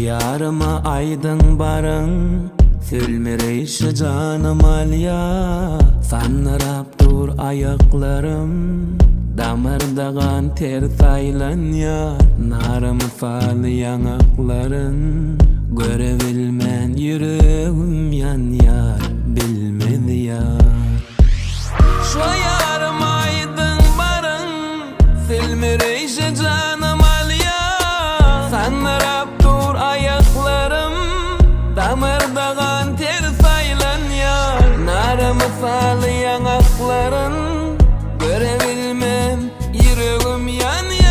ýaryma aýdyň baryň, Sülmüreýşi janym alýa. Sandyrap dur aýaklarym, Damarda gan ters aýlanýar. Nara mysaly ýaňaklaryn, Görebilmän ýüregim ýanýar, Bilmez ýar. Şo ýaryma aýdyň baryň, Sülmüreýşi janym alýa. Sandyrap dur aýaklarym, Damarda gan ters aýlanýar. Nara mysaly ýaňaklaryn, Görebilmän ýüregim ýanýar.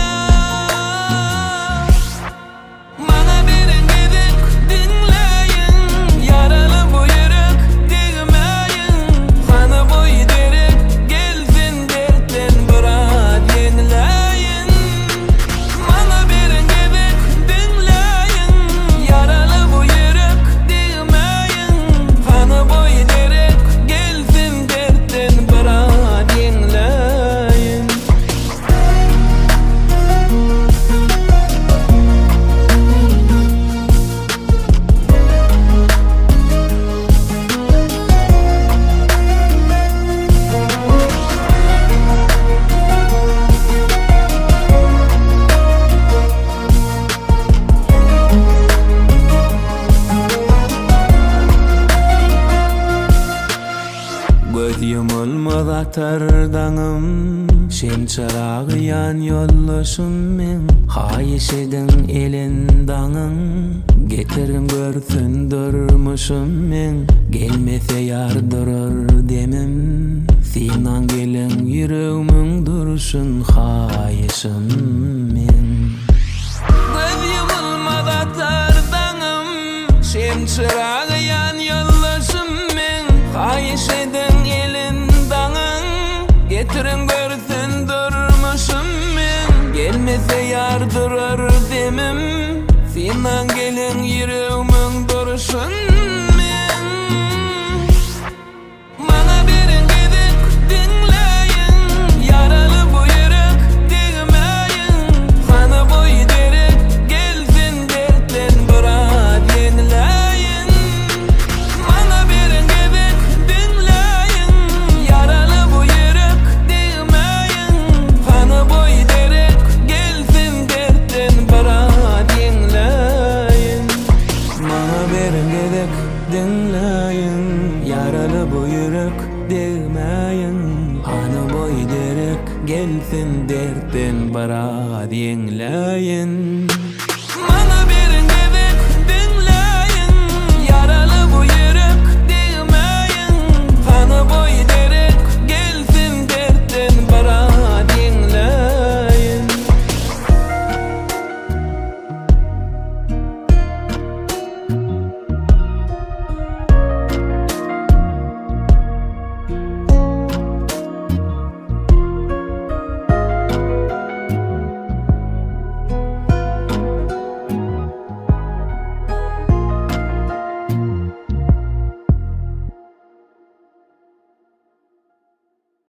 Maňa beriň gezek, diňläýiň, Ýaraly bu ýürek, degmäýiň. Hany boý derek, gelsin dertden biraz ýeňläýin. Maňa beriň gezek, diňläýiň, Ýaraly bu ýürek, degmäýiň. Hany boý derek, gelsin dertden biraz ýeňläýin. Göz ýumulmaz atar daňym, Şem çyragy ýan ýoldaşym meň. Haýyş ediň elin daňyň, Getiriň görsün durmuşym meň. Gelmese ýar durar demim, Synaň geliň ýüregmiň durşun haýyşym meň. Göz ýumulmaz atar daňym, Şem çyragy ýan ýoldaşym meň. Haýyş ediň elin daňyň, Getiriň görsün durmuşym meň. Gelmese ýar durar demim, Synaň geliň ýüregmiň durşun meň. Maňa beriň gezek, diňläýiň, Ýaraly bu ýürek, degmäýiň. Hany boý derek, gelsin dertden biraz ýeňläýin. Maňa beriň gezek, diňläýiň, Ýaraly bu ýürek, degmäýiň. Hany boý derek, gelsin dertden biraz ýeňläýin. Maňa beriň gezek, Diňläýiň, ýaraly bu ýürek, degmäýiň. Hany boý derek, gelsin dertden biraz ýeňläýin.